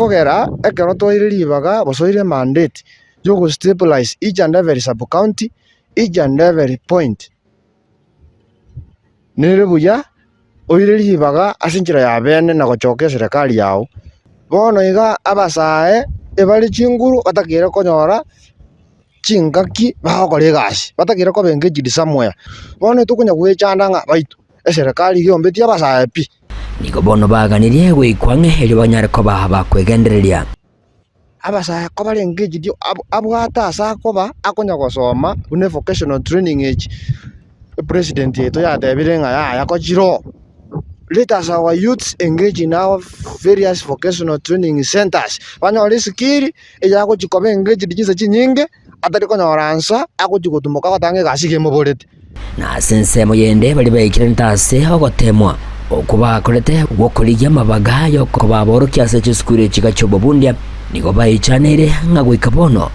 Kogera ekero twaire ribaga gose oire emandate yogo stabilize each and every sub county, each and every point, nere buya oire ribaga ase enchera ya bene na gochoka eserekari yago. Bono iga abasae ebare chinguru batakeire konyora chingaki bagokora egasi, batakeire koba engaged somewhere. Bono tokonya goechanda ng'a baito eserekari iga eombetie abasae pi. Nigo bono baganirie goikwa ang'e erio banyare koba bakwegendereria. Abasae kobare engaged abwate ase akoba akonya gosoma buna evocational training echi, epresident yaito yatebire ng'a yaya kochire oo, let us our youths engage in our various vocational training centers, banyore eskill eyagochi koba engaged chinsa chinyinge. atari konyora nsa, agochia gotumoka agoteba ng'a egasi iga emoborete. Na ase ensemo yende baria baikeranete ase ogoteemwa okwo bakorete gw'okorigia amabaga y'okobaborokia ase chisukuru echiga chi'obobundia, nigo baichaneire ng'a goika bono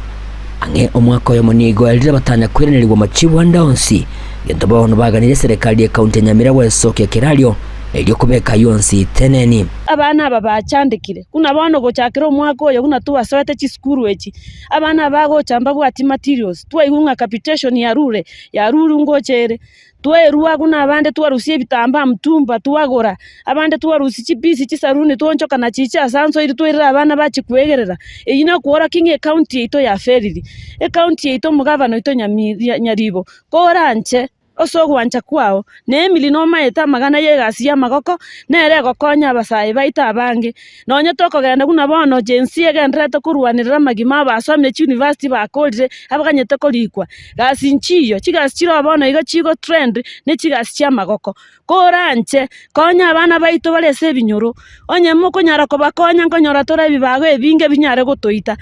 ang'e omwaka oyomo nigo erire batanya koiranerigwa machibu ande onsi, gento bono baganirie eserekari y'ekaunti ya Nyamira gwesokia kerario erio kobeka ayio onsi teneni. Abana aba bachandekire, buna bono gochakera omwaka oyo buna twasoete chisukuru echi, Abana aba bagocha mbabwati materials, twaigwa ng'a capitation yarure, yarurwe ngocha ere. Twaerwa agwo na abande twarusia ebitambaa mtumba twagora, abande twarusia chipisi chisaruni twaonchoka na chicha ase ansoiri twairera abana bachie koegerera. Eyio nokworokia ng'a ecounty yaito yaferiri. Ecounty yaito omogavana oito Nyamira Nyaribo, koranche. Ase ogwancha kwao, na Emily nomaete amagana y'egasi y'amagoko, nere egokonya abasae baito abange. Nonya tokogenda buna bono Gen Z egendererete korwanerera amagima abasomire chiuniversity bakorire abaganyete korikwa. Gasi nchiyo, chigasi chiroo bono iga chigo trend ne chigasi chi'amagoko. Koranche, konya abana baito bare ase ebinyoro, onye mokonyara kobakonya nkonyora tore ebibago ebinge binyare gotoita.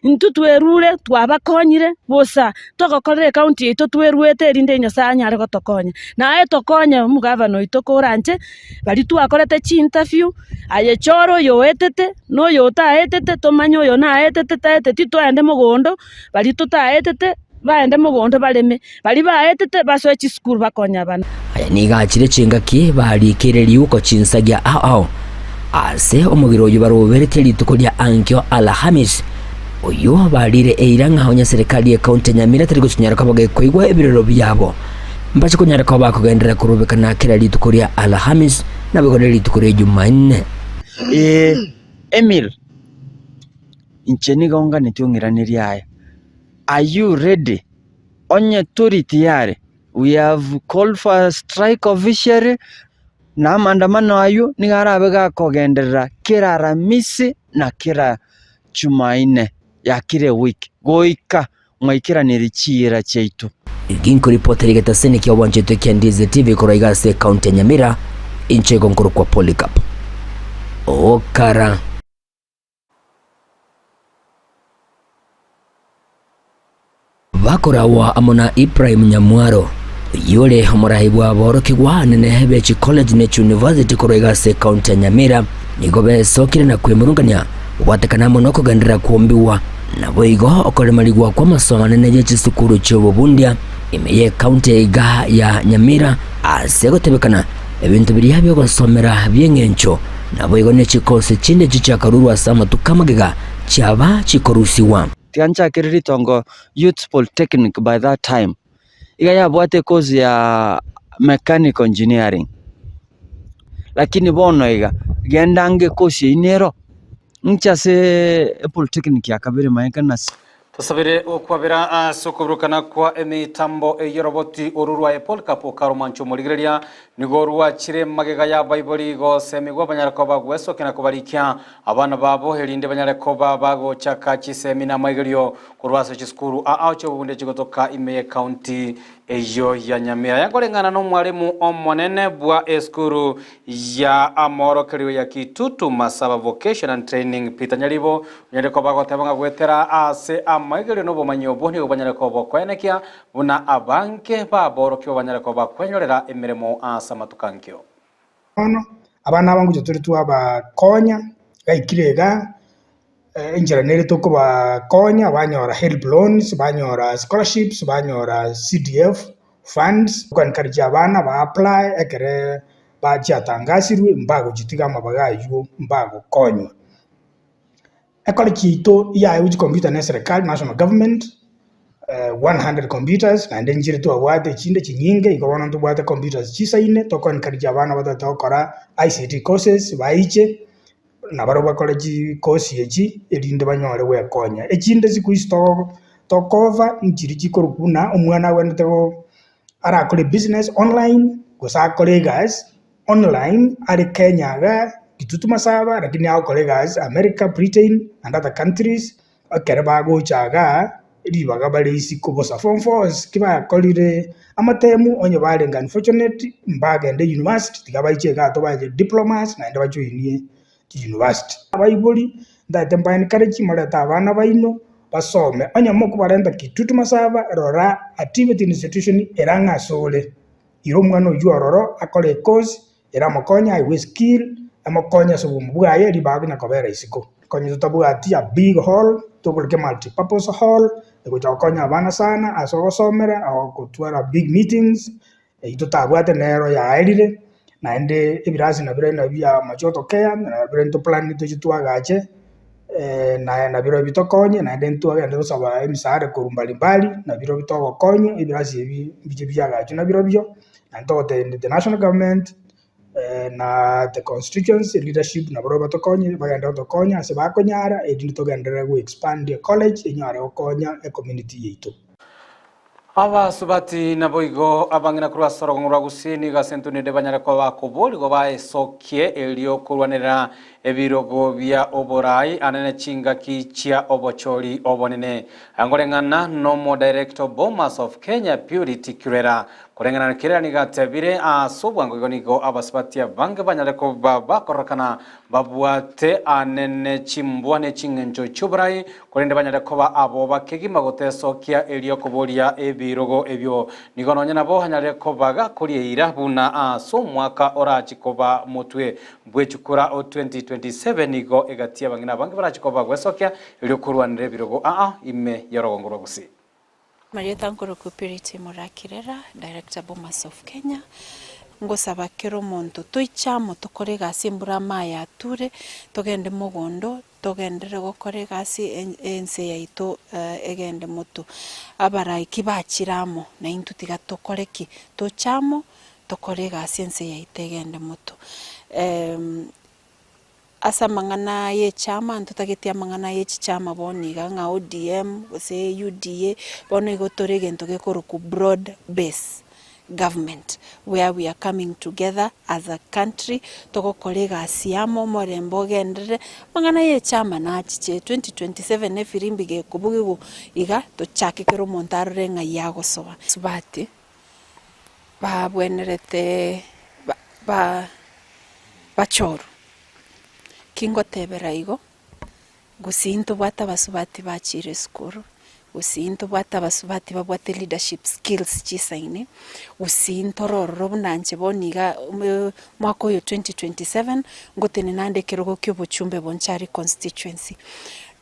Intwe twerure, twabakonyire bosa, togokorera ecounty yaito tweruete erinde Nyasaye anyare gotokonya. Naye tokonye omogavana oito koranche, baria twakorete chiinterview, aye chora oyo oetete, na oyo otaetete tomanye oyo naetete taeteti toende mogondo, baria totaetete baende mogondo bareme, baria baetete basoe chisukuru bakonye abana. Aya nigo achire chingaki bariikeire riuko chinsagia ao ao ase omogiro oyio baroberetie rituko ria ankio Alhamisi, oyio barire eira ng'a onye serikali y'ecounty ya Nyamira teri gochinyara koba gekoigwa ebirero biabo, mbache konyara koba bakogenderera korobekana kera rituko ria Alhamisi naboigo ne rituko ria Jumanne. Ee, Emil, inche nigo nganeti ong'iranerie aya. Are you ready? Onye tori tiyari, we have called for a strike officially, na amaandamano ayio nigo arabe gakogenderera kera Aramisi na kera Jumaine ya kera ewiki, goika mwaikeranerie chiira chiaito. Ginkoripotera egetaseni kia obwancheto ekia Ndizi TV korwa iga ase ekaunti ya Nyamira, inche igo nkorokwa Polycarp Okara. Bakoragwa amo na Ibrahim Nyamwaro, oyio ore omorai bw'aborokigwa anene be chicollege ne chiuniversity korwa iga ase ekaunti ya Nyamira, nigo besokire na kwemurungania gobwatekana amo nokogenderera kwombigwa naboigo okoremerigwa kw'amasomo anene ye chisukuru chi'obobundia ime y'ekaunti iga ya Nyamira ase gotebekana ebinto biria bi'ogosomera bi'eng'encho Naboigo ne chikosi chinde chichakarurwa ase amatuko amagega chiaba chikorusigwa. Tiga nchakere ritongo Youths Polytechnic by that time, iga yabwate ecourse ya mechanical engineering, lakini bono iga, genda ange ecourse eywo nero, inche ase epolytechnic ya kabere manye ekero nase. Tosabere okwabera ase okoburukana kwa emitambo ey'oroboti oru rwa Polycarp Karumancho omorigereria nigo rwachire magega y'abaibori gosemigwa banyare koba gwesokia na kobarikia abana babo erinde banyare koba bagochaka chisemi na amaigerio korwa ase chisukuru ao chi'obobunde chigotoka ime y'ecounty eyio ya Nyamira. Yakoreng'ana nomwalimu omonene bwa esukuru ya amorokererio ya Kitutu Masaba Vocation and Training Peter Nyaribo onyare koba agoteba ng'a goetera ase amaigerio na obomanyi obwo nigo banyare koba bokoenekia buna abange baborokigwa banyare koba kwenyorera emeremo ase amatuko ankio. Bono abana aba ngocha tore twabakonya, gaikire igaa, enchera nere tokobakonya banyora helb loans, banyora scholarships, banyora CDF funds, toko encourage abana ba apply ekere bachiatangasirwe mbagochitiga amabaga aywo mbagokonywa. Ecollege yaito yaewa chicomputer na eserekari, national government, 100 computers, naende nchire twabwate echinde chinyinge, igo bono ntobwate computers chisaine, toko encourage abana batagete gokora ICT courses baiche, nabarobwo bakore chikosi echi erinde banyore gwekonya. Echinde siku hizi togo tokova nchiria chikorokwa buna omwana agwenerete go arakore ebusiness online, gose akore egasi online are Kenya igaa, Kitutu Masaba, lakini agokora egasi America, Britain and other countries, ekero bagocha igaa, ribaga bare isiko bosa. Form fours ki bakorire amatemu onye barenge unfortunate mbagende university tiga baiche igaa tobae diplomas naende bajoinie chiuniversity. Abaibori ntagete mbae encourage morete abana baino basome, onye mokobarenta Kitutu Masaba rora a TVET institution ere ang'e asore, ira omwana oywo ororo akore ecourse eramokonye aigwe eskill, emokonye ase obomo bwaye ribaga konya kobera isiko. Konya totabwati a big hall, tokoreke multi purpose hall, egocha gokonya abana sana ase ogosomera, gotwara big meetings, eyio totabwate nero yaerire, naende ebirasi nabirobio nabio amache gotokea, nabirobio ntoplanete toche twagache, naye nabirobio bitokonye, naende ntwagenda gosaba emisaada korwa mbalimbali, nabirobio togokonywa, ebirasi ebi mbiche biagachwe nabirobio, naende togotebia the national government, na the constituency leadership nabo batokonye, bagende gotokonya ase bakonyara, erinde togenderere go expand ecollege enyare gokonya ecommunity yaito. Abasubati naboigo abang'ina korwa ase orogongo rwa Gusii nigo ase entunide banyare koba bakoborigwa baesokie erio korwanerera ebirogo bia oborai anene chingaki chia obochori obonene. Angoreng'ana nomo-director Bomas of Kenya Purity Kirera Koreng'ana na keria nigo atebire, Ase obwango igo nigo abasubati abange banyare koba bakororekana babwate anene chimbwa ne ching'encho chi'oborai, korende banyare koba aboba kegima gotesokia erio koboria ebirogo ebio. Nigo nonya nabo anyare koba gakoria eira buna ase omwaka orachi koba motwe bw'echukura o 2027 nigo egati y'abang'ina abange barachi koba gwesokia erio korwanera ebirogo aa ime y'orogongo rwa Gusii. Marietha nkorokwa Purity Murakirera, Director Bomas of Kenya, ngosaba kera omonto toiche amo tokore egasi embura amaye ature, togende mogondo, togenderere gokora egasi ense yaito egende motu. Abarai ki bachire amo, naintwe tiga tokore ki? Toche amo, tokore egasi ense yaito egende motu. Ase amang'ana y'echama, ntotageti amang'ana ye chichama bono iga ng'a ODM gose UDA, bono igo tore egento gekorokwa broad base government, where we are coming together as a country, togokora egasi amo, omorembe ogenderere, amang'ana y'echama nachiche 2027 efirimbi gekobugigwa iga, tochake kera omonto arore ng'ai agosoa. Subati, babwenerete ba ba bachorwe. Ki ngotebera igo, gusii ntobwate abasubati bachire esukuru, gusii ntobwate abasubati babwate leadership skills chisaini, gusii ntore ororo buna inche bono iga omwaka oyo 2027, ngotenena ande ekerogo kia obochumbe Bonchari constituency.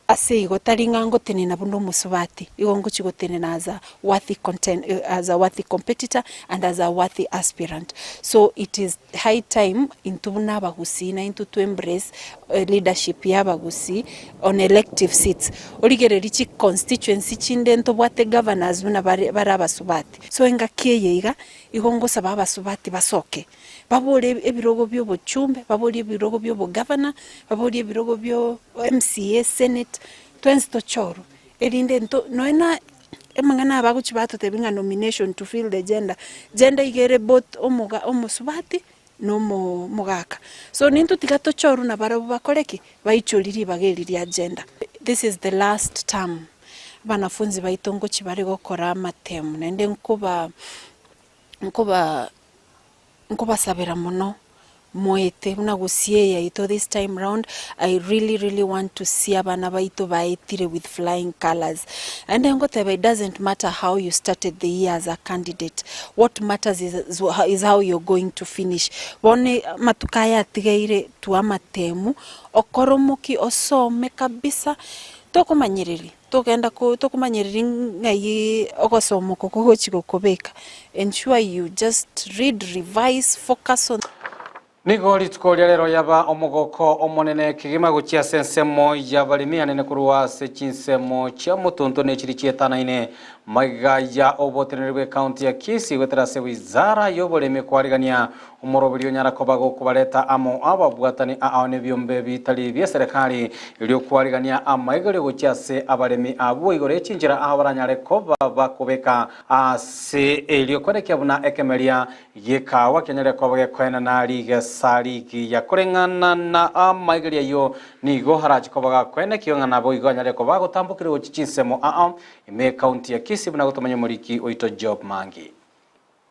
Ase igo tari ng'a ngotenena buna omosubati, igo ngochia gotenena as a worthy conten as a worthy competitor and as a worthy aspirant. So it is high time intwe buna abagusii naintwe to embrace leadership ya abagusii on elective seats. Origererie chi constituency chinde ntobwate governors buna bare bare abasubati. So engaki eye iga, igo ngosaba abasubati basoke. Babore ebirogo bi'obochumbe, baborie ebirogo bi'obogavana, baborie ebirogo bio MCA, senate, twensi tochorwe, erinde nto nonya na amang'ana aya bagochia batotebia ng'a nomination to fill the gender, gender iga ere both omoga omosubati na omo omogaka. So nintwe tiga tochorwe nabarabwo bakore ki? Baichorie ribaga eri ria gender. This is the last term, abanafunzi baito ngochia bare gokora amatemu naende nkoba nkoba nkobasabera mono moete buna gusii eye yaito this time round I really really want to see abana baito baetire with flying colours. Naende ngoteba it doesn't matter how you started the year as a candidate, what matters is is how you're going to finish. Bono amatuko aya atigaire tua amatemu, okore omokia osome kabisa, tokomanyereria. Togenda ko tokomanyereria ng'ai ogosoma oko kogochi gokobeka, ensure you just read, revise, focus on. Nigo rituko ria rero yaba omogoko omonene kegima gochia ase ensemo y'abaremi anene korwa ase chinsemo chia motonto ne chiri chietanaine. Magega ya oboteneneri bw'ecounty ya Kisii goetera ase wizara y'oboremi kwarigania omoroberi onyara koba gokobareta amo ababwatani ao nebiombe bitari bieserekari erio kwarigania amaigerio gochia ase abaremi abwo igoro yechinchera ao baranyare koba bakobeka ase erio korekia buna ekemeria Gekaagwa kenyare koba gekoenana rigesa rigiya. Koreng'ana na amaigerio ayio nigo arache koba gakoenekio ng'a naboigo anyare koba agotambokire gochia chinsemo ao ime ekaunti ya Kisii buna gotomanya omoriki oito Job Mangi.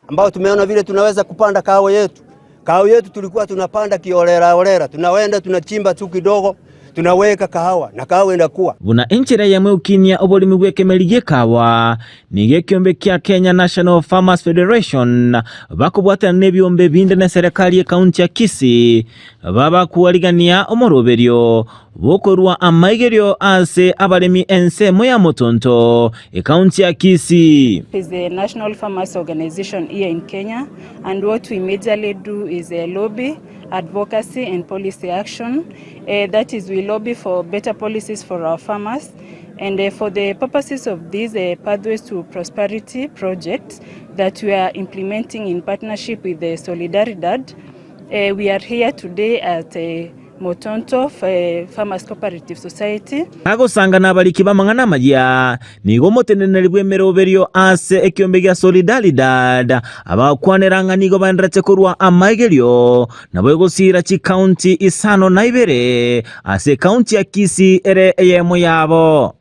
Ambao tumeona vile tunaweza kupanda kahawa yetu. Kahawa yetu tulikuwa tunapanda kiholela holela, tunawenda tunachimba tu kidogo tunaweka kahawa na kahawa inakuwa. Buna enchera eyemo y'ogokinia oboremi bw'ekemeri gi'ekahawa, Nigo ekiombe kia Kenya National Farmers Federation bakobwatana nebiombe binde ne serikali y'ekaunti ya Kisii babakuarigania omoroberio bokorua amaigerio ase abaremi ensemo ya Motonto ekaunti ya Kisii. is the National Farmers Organization here in Kenya and what we majorly do is uh, lobby, advocacy and policy action. Uh, that is we lobby for better policies for our farmers And uh, for the purposes of this uh, Pathways to Prosperity project that we are implementing in partnership with the Solidaridad, uh, we are here today at uh, Motonto uh, Farmers Cooperative Society. Agosanga nabariki b'amang'ana amayia, nigo omoteneneri bw'emeroberio ase ekiombe gia Solidaridad abakwanera ng'a nigo baenderete korwa amaigerio Nabo egosiira chikaunti isano na ibere ase ekaunti ya Kisii ere eyemo yabo.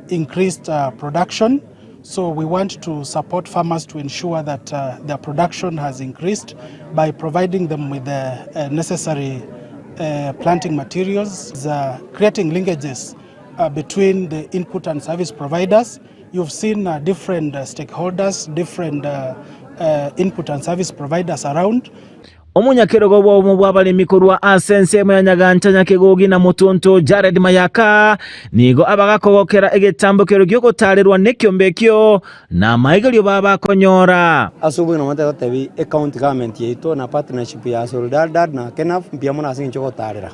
increased uh, production. So we want to support farmers to ensure that uh, their production has increased by providing them with the uh, necessary uh, planting materials, uh, creating linkages uh, between the input and service providers. You've seen uh, different uh, stakeholders, different uh, uh, input and service providers around. Omonyakerogo bw'obomo bw'abaremi korwa ase ensemo ya Nyagancha, Nyakegogi na Motonto, Jared Mayaka, nigo abagakogokera egetambokero gi'ogotaarerwa nekiombe ekio, na amaigerio babakonyora. Ase obogima nabo togotebi ecounty government yaito na partnership ya Solidaridad na KENAF mbuya mono ase eng'encho yogotarera.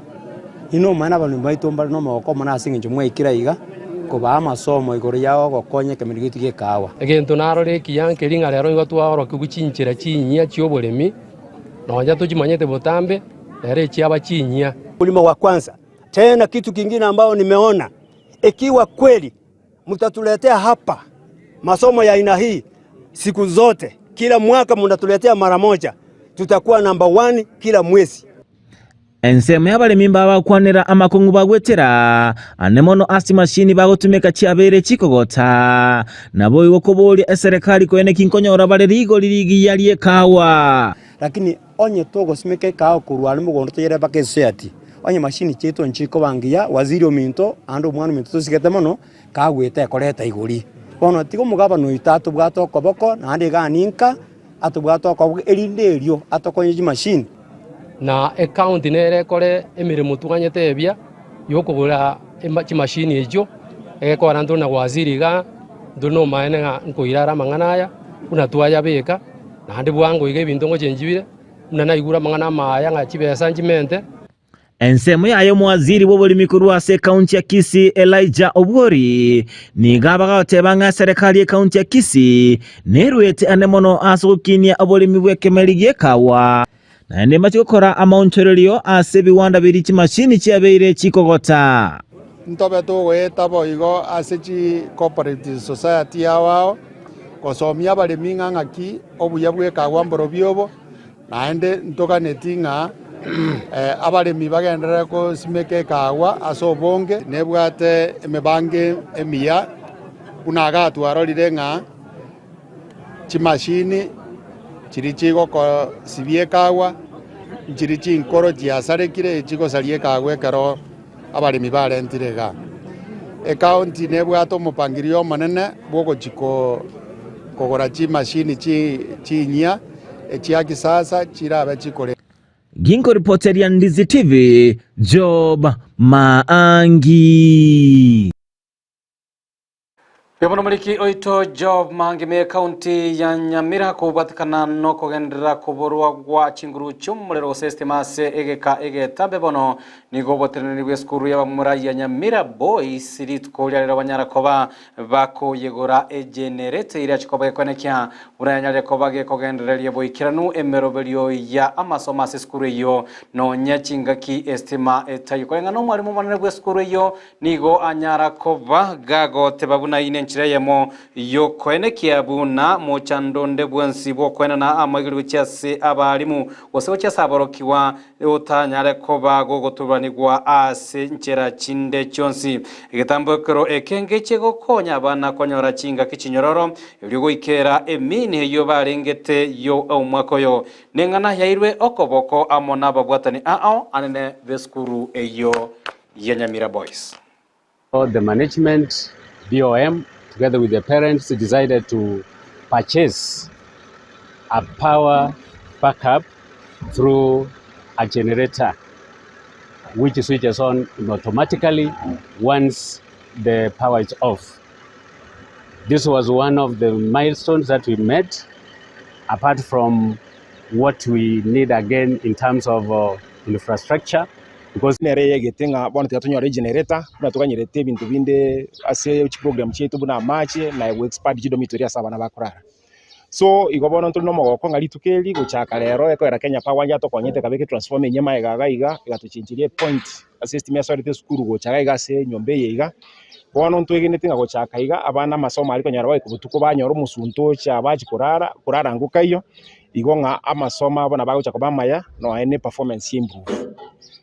Inwe nomanye nabaremi baito mbare nomogoko omonene ase eng'encho mwaikire aiga kobaa amasomo igoro ya ogokonya ekemerero giaito gi'ekahawa. Egento narora ekiya nkeri ng'a rero nigo twaorokigwe chinchera chinyia chi'oboremi, nonya tochimanyete botambe, rero echiaba chinyia. Mkulima wa kwanza. Tena kitu kingine ambao nimeona ikiwa kweli mtatuletea hapa masomo ya aina hii siku zote, kila mwaka mnatuletea mara moja, tutakuwa number one kila mwezi. Ensemo y'abaremi mbabakwanera amakong'u bagwetera ane mono ase chimashini bagotumeka chiabeire chikogota. Naboigo koboria eserekari koene ki nkonyora bare rigori rigiya ri'ekawa. Lakini onye togosimeka ekawa korwa are mogondo toyere mpaka esociety, onye mashini chiaito nchikoba ngiya, waziri ominto naende omwana ominto tosigete mono, kagwete ekoreta igori. Bono tiga omogabana oito atobwate okoboko naende iga ninka. Atobwate okoboko, erinde erio atokonye chimashini. Na ecounty nere ekore emeremo twanyete ebia yokogora chimashini echio, egekora ntore na waziri igaa, ntore nomaene ng'a nkoira are amang'ana aya, buna twayabeka, naende bwango iga ebinto ngochengi bire, buna naigure amang'ana amaya ng'a chibesa nchimente. Ensemo yaye omowaziri bw'oboremi korwa ase ekaunti ya Kisii Elijah Obwori nigo abagoteba ng'a eserekari y'ekaunti ya Kisii nerwete ande mono ase ogokinia oboremi bw'ekemeri gi'ekawa naende mbache gokora amaonchorerio ase ebiwanda biria chimashini chiabeire chikogota. Ntobe togoeta boigo ase chi cooperative society ao ao, gosomia abaremi ng'a ng'aki obuya bw'ekawa mborobio obo, Naende ntoganeti ng'a abaremi bagenderere gosimeka ekaagwa ase obonge. Nebwate emebango emiya, buna igaa twarorire ng'a chimashini chiria chigokosibia ekaagwa, nchiria chinkoro chiasarekire chigosaria ekaagwa ekero abaremi barentire igaa. Ekaunti nebwate omopangirio omonene bw'ogochia kogora chimashini chinyia echia kisasa chirabe chikore. Ginkoripoteria Ndizi TV, Job Maangi. Bono omoriki oito Job Mangime ekaunti ya Nyamira kobwatekana nokogenderera koborwa gwa chinguru chi'omorero gose estima ase egeka egetambe bono nigo oboteneneri bw'esukuru y'abamura ya Nyamira Boys rituko ria rero banyara koba bakoyegora egenereta eria chikoba gekoenekia buna yanyarire koba gekogendereria boikeranu emeroberio ya amasomo ase esukuru eyio nonya chingaki estima etaiyo koreng'ana nomwarimu omonene bw'esukuru eyio Nigo anyara koba gagoteba buna eyio nenchera eyemo y'okoenekia buna mochando onde bwensi bw'okoenana amaiga gochia ase abaalimu gose gochia ase aborokigwa otanyare koba gogotururanigwa ase nchera chinde chionsi. Egetambo ekero eke ngeche gokonya abana konyora chingaki chinyororo erio goikera emini eyio barengete y'omwaka oyo. Neng'ana yairwe okoboko amo nababwatani ao anene b'esukuru eyio. ya Nyamira Boys. The management, BOM, together with the parents decided to purchase a power backup through a generator which switches on automatically once the power is off. This was one of the milestones that we met apart from what we need again in terms of uh, infrastructure because Nere eyegete ng'a bono tiga tonyore egenerator buna toganyerete ebinto binde ase chiprogram chiaito buna amache na goexpand chidomitory ase abana bakorara. So igo bono ntore na omogoko ng'a rituko eri gochaka rero ekoera Kenya Power yatokonyete ekabeka etransformer enyia magega iga iga egatochencheria epoint ase estima esoerete esukuru gocha iga iga ase enyomba eye iga. Bono ntwegenete ng'a gochaka iga abana amasomo aria konyora bagoika botuko banyora omosunte ocha bachia korara, korara ngokaiyo, igo ng'a amasomo abo nabo agocha koba amaya nonya ne performance ya improve.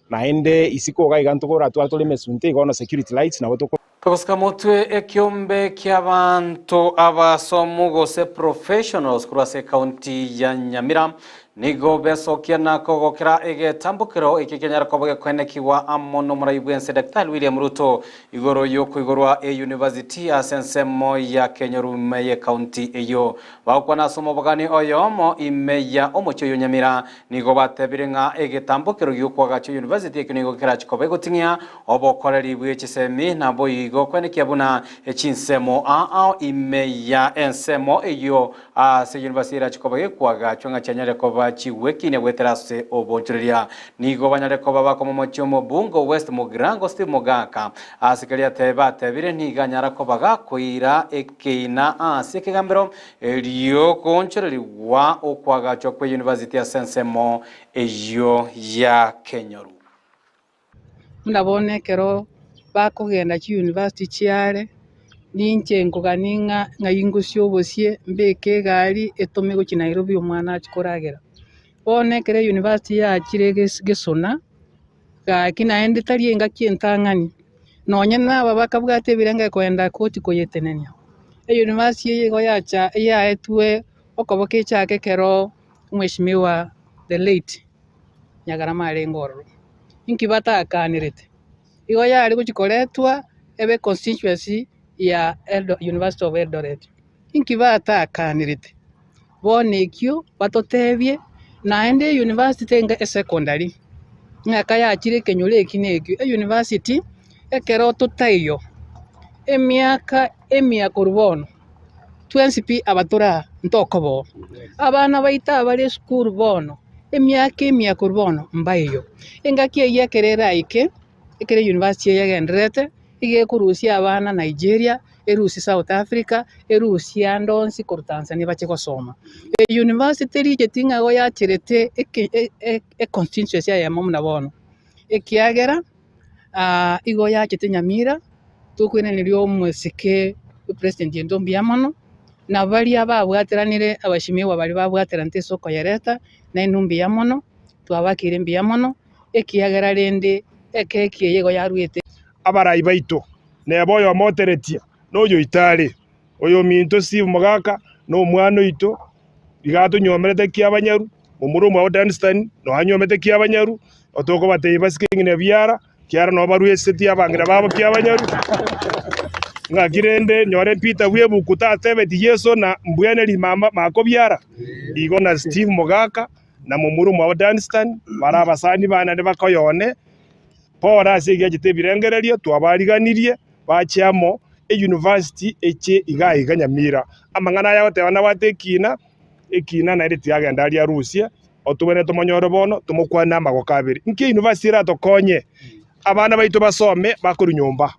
Naende isiko iga iga ntokoratware tore emesunte igo bono security lights nabo toko. Togosika motwe ekiombe ki'abanto abasomu gose professionals korwa ase ekaunti ya Nyamira nigo besokia na kogokera egetambokero eke kianyare koba gekoenekigwa amo nomorai bw'ense Daktari William Ruto igoro y'okoigorwa eyunivasiti ase ensemo ya Kenyorume y'ekaunti eyio. Bagokwana ase omobogani oyomo ime ya omochie oyo Nyamira nigo batebire ng'a egetambokero gi'okoagacha eyunivasiti ekio nigo kerache koba egoting'ia Obokoreri bwe chisemi naboigo kwenekia buna chinsemo ao ime ya ensemo eyio ase university erache koba gekwagachwa ng'a chianyare koba chigwekinia goetera ase obonchoreria. Nigo banyare koba bakomomochia omobunge o West Mugirango Steve Mogaka ase keria batebire nigo anyara koba gakoira ekeina ase ekegambero erio koonchorerigwa okwagachwa kwe university ase ensemo eyio ya Kenyoru. Buna bono ekero bakogenda chiyunivasiti chiare, ninche nkogania ng'a ng'ai ngosie obosie, mbeke egari etome gochia Nairobi omwana achie koragera. Bono ekero eyunivasiti yachire ges- gesona, gaki naende tari engaki entang'ani, nonye na aba bakabwate ebirengo ekoenda koti koyetenenia. Eyunivasiti eye igo yacha yaetwe okoboko echake ekero omweshimiwa the late. Nyagarama arenge ororo. Inki batakanerete? Igo yare gochia koretwa ebe constituency ya Eldo University of Eldoret. Inki batakanerete? Bono ekio batotebie, naende euniversity tenga esecondary, ng'a kayachire ekenyoro eki na ekio, euniversity ekero totaiyo, emiaka emiya korwa bono, twensi pi aba tore aa ntokoba oo. Abana baito aba bare esukuru bono, emiaka emiya korwa bono mbaiyo. Engaki eyio ekero eraike, ekero eyunivasiti eye egendererete, iga ekorusia abana Nigeria, erusie South Africa, erusie ande onsi korwa Tanzania bache gosoma. Eyunivasiti tericheti ng'a igo yacherete eke econstituency eyemo buna bono, ekiagera igo yachete Nyamira, tokoiraneria omosike president oito mbuya mono, na baria babwateranire abashimiwa baria babwateranete ase okoyereta, nainwe mbuya mono, twabakeire mbuya mono, ekiagera rende ekeki eye igo yaruete. Abarai baito, neba oyomo oteretie, na oyoito are, oyominto Steve Mogaka, na omwana oito, iga atonyomerete kiabanyaru, momura omwabo Dunstan, nonya anyomete kiabanyaru, otokobatebia basike ng'ina biara, kiara nabo baruesetie abang'ina babo kiabanyaru. Ng'aki rende nyore Peter bw'ebuku tatebeti Yeso na mbweneri mama makobiara, igo na Steve Mogaka, na momura omwabo Dunstan, bare abasani bane naende bakoyone, Pore ase egiachete ebirengererio, twabariganirie, bache amo. Eyunivasiti eche iga iga Nyamira. Amang'ana aya agoteba nabwate ekina, ekina naende tiagenda aria arusie, otobwenerete tomonyore bono, tomokwane amagoko abere. Inki eyunivasiti eratokonye? Abana baito basome bakorwa nyomba.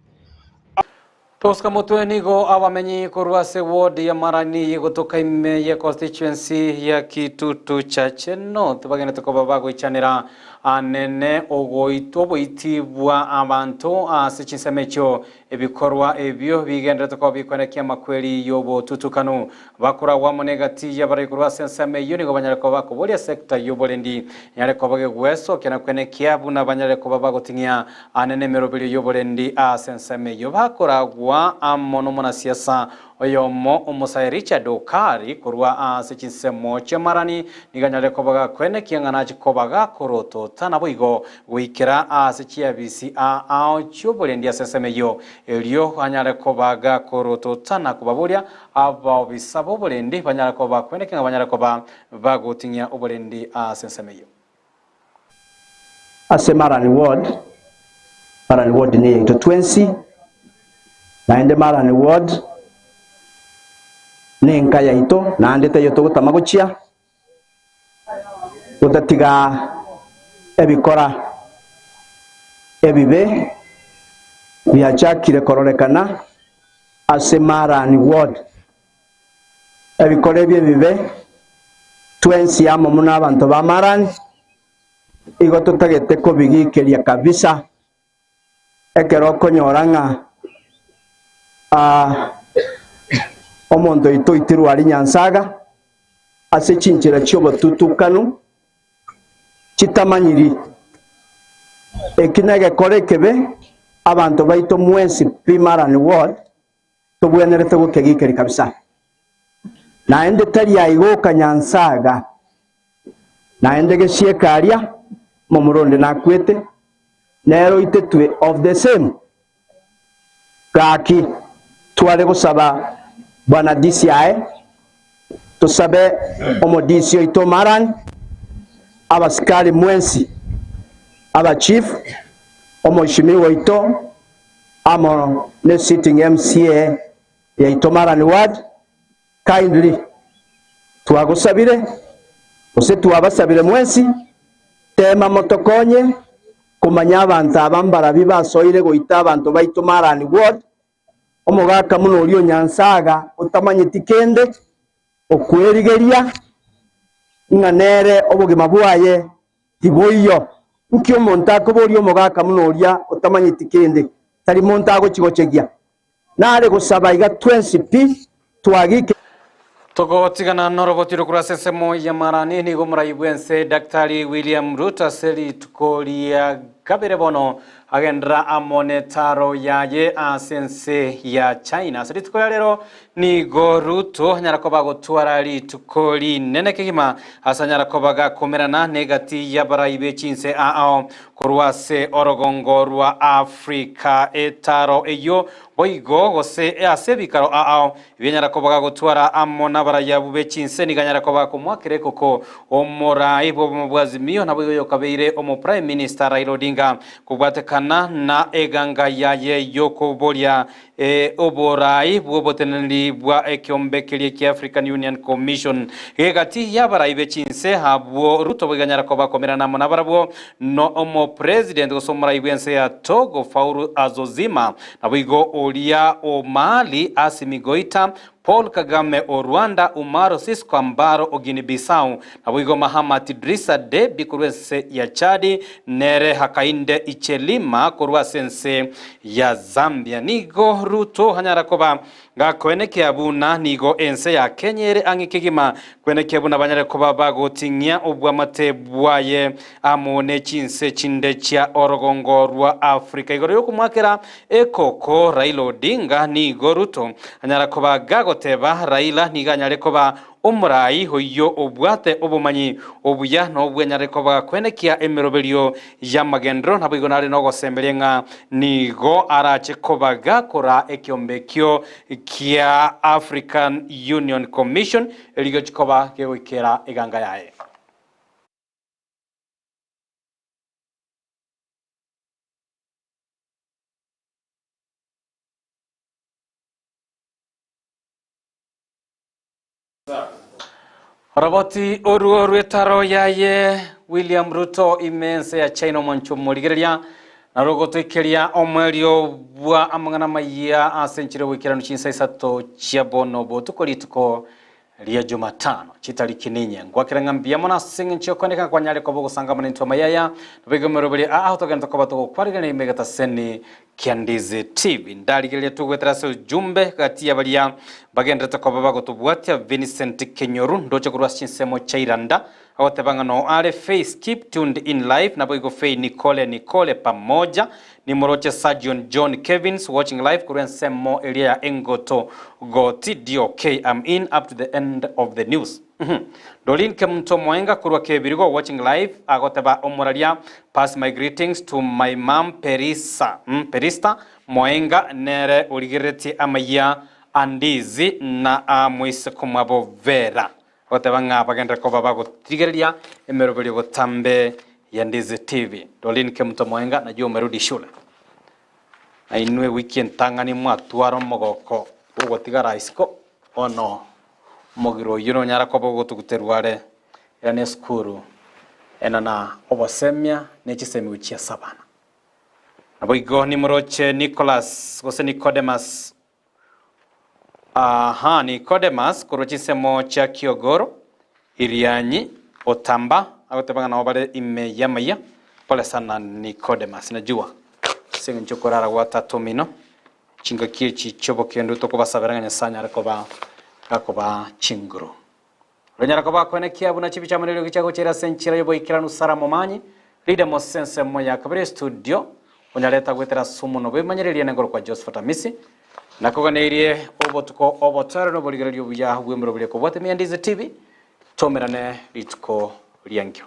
Tosika motwe nigo abamenyi korwa ase ward ya Marani yegotoka ime ye constituency ya Kitutu Chache North bagenderete koba bagoichanera anene ogoitwa oboiti bwa abanto ase chinsemo echio Ebikorwa ebio bigenderete koba bikoenekia amakweri y'obotutukanu. Bakoragwa amo negati y'abarai korwa ase ensemo eyio nigo banyare koba bakoboria sector y'oborendi enyare koba gegwesokia na koenekia buna banyare koba bagoting'ia anene emeroberio y'oborendi ase ensemo eyio. Bakoragwa amo nomonasiasa oyomo omosae Richard Okari korwa ase chinsemo chi'amarani nigo anyare koba gakoenekia ng'a nache koba gakorotota naboigo goikera ase chiabisi ao chi'oborendi ase ensemo eyio, erio anyare koba gakorotota na kobaboria abaobisa b'oborendi banyare koba bakoenekia ng'a banyare koba bagoting'ia oborendi ase ensemo eyio. Ase Marani Ward, Marani Ward neyaito twensi, naende Marani Ward nenka yaito, naende taiyo togotama gochia, gotatiga ebikora ebibe biachakire kororekana ase Marani Ward. Ebikora ebi ebibe twensi amo buna abanto ba Marani, igo totagete kobigikeria kabisa. Ekero okonyora ng'a omonto oito oitirwe aria Nyansaga ase chinchera chi'obotutukanu chitamanyiri, eki negekora ekebe abanto baito mwensi pi Marani Ward tobwenerete gokegikeria kabisa. Naende tari aigoka Nyansaga, naende gesieka aria momura onde nakwete, nere oitetwe of the same. Gaki tware gosaba bwana DCI, tosabe omo DC oito Omaran, abasikari mwensi, aba chief, omoishimiwa oito amo ne sitting MCA yaito Marani Ward, kindly twagosabire gose twabasabire mwensi, tema motokonye komanya abanto aba mbarabi basoire goita abanto baito Marani Ward, omogaka buna oria o Nyansaga otamanyeti kende, okwerigeria ng'a nere obogima bwaye tiboiyo. Nki omonto akoboria omogaka buna oria otamanyeti kende, tari monto agochi gochegia. Nare gosaba iga twensi pi twagike. Togotigana noroboti korwa ase ensemo y'amarani nigo omorai bw'ense Daktari William Ruto ase rituko ria kabere bono agenderera amo netaro yaye ase ense ya China. Ase rituko ria rero nigo Ruto anyara koba agotwara rituko rinene kegima ase anyara koba gakomerana negati y'abarai be chinse ao Korwa ase orogongo rwa Afrika etaro eyio boigo gose ase ebikaro aao ebianyara koba gagotwara amo nabarayia be chinse nigo anyara koba gakomoakera ekoko omorai bw'obomo bwa Azimio naboigo oyokabeire omo Prime Minister Raila Odinga kobwatekana na eganga yaye yokoboria Oboraai bw'oboteneneri bwa ekeombe keria kia African Union Commission gegati y'abarai be chinse abwo Ruto boigo anyara koba akomerana amo nabarabwo no omopresident gose omorai bw'ense ya Togo Faure Azozima naboigo oria o Mali Assimi Goita Paul Kagame o Rwanda Umaro Sissoco Ambaro o Guinea Bissau naboigo Mahamat Idrissa Deby korwa ense ya Chad nere Hakainde Ichelima korwa ase ense ya Zambia. Nigo Ruto anyara koba gakoenekia buna nigo ense ya Kenya ere ang'e kegima kwenekia buna banyare koba bagoting'ia obwamate bwaye amo ne chinse chinde chia orogongo rwa Africa. Igoro yokomoakera ekoko Raila Odinga nigo Ruto anyara koba gagoteba Raila nigo anyare koba Omorai oyio obwate obomanyi obuya nobwenyare koba kwenekia emeroberio y'amagenderero, naboigo nare nogosemeria ng'a nigo arache koba gakora ekiombe ekio kia African Union Commission erio gochi koba gegoikera eganga yaye. Oroboti oruo rw'etaro yaye William Ruto ime ense ya China omonche omorigereria narwo ogotoikeria omoerio bwa amang'ana amayia ase enchera y'oboikeranu chinsa isato chia bono botuko rituko ria Jumatano chitariki ninye. Ngwakera ng'a mbuya mono ase eng'encho y'okoendeka ng'a kwanyare koba ogosangamana intwe amaya aya naboigo emeroberi aa togende koba togokwarigereria ime egetaseni kia Ndizi TV. Ndarigereria togwetera ase ojumbe gati ya baria bagenderete koba bagotobwatia Vincent Kenyoru ndoche korwa ase chinsemo chia Iranda agoteba ng'a noo are Face keep tuned in live naboigo Fay Nicole Nicole pamoja nimoroche Sergeon John Kevins watching live korwa ensemo eria ya Engoto Goti DOK I'm in up to the end of the news. Doreen Kemunto Moenga korwa Kebirigo watching live agoteba omoraria pass my greetings to my mum Perisa Perista Moenga nere origereretie amayia a Ndizi na a moiseke omwabo Vera agoteba ng'a bagenderere koba bagotigereria emeroberio botambe ya Ndizi TV. Doreen Kemunto Moenga najua umerudi shule. Na inwe ewiki entang'ani mwatwara omogoko bw'ogotigara isiko, bono omogiro oyio nonyare koba ogotuguterwa are, era nesukuru ena na obosemia ne chisemi gochia ase abana. Naboigo nimoroche Nicholas gose Nicodemus, aha, Nicodemus korwa chinsemo chia Kiogoro, Irianyi, Otamba, agoteba ng'a nabo bare ime y'amaiya. Pole sana Nicodemus, najua ase eng'encho okorara gwa tata omino, chingaki echi chi'obokendu tokobasabera ng'a Nyasae anyare koba gakobaa chinguru. Oranyare koba akoenekia buna chibicha amo neriogi chiagochera ase enchera y'oboikeranu Sara Momanyi, Leader Mose ensemo ya kabere estudio, onyarete goetera ase omonwa bw'ebimanyereria nengoro kwa Josephat Amisi, nakoganeirie obotuko obotoereru na oborigereria obuya bw'emeroberi ekobwatia Miandizi TV, tomerane rituko riankio.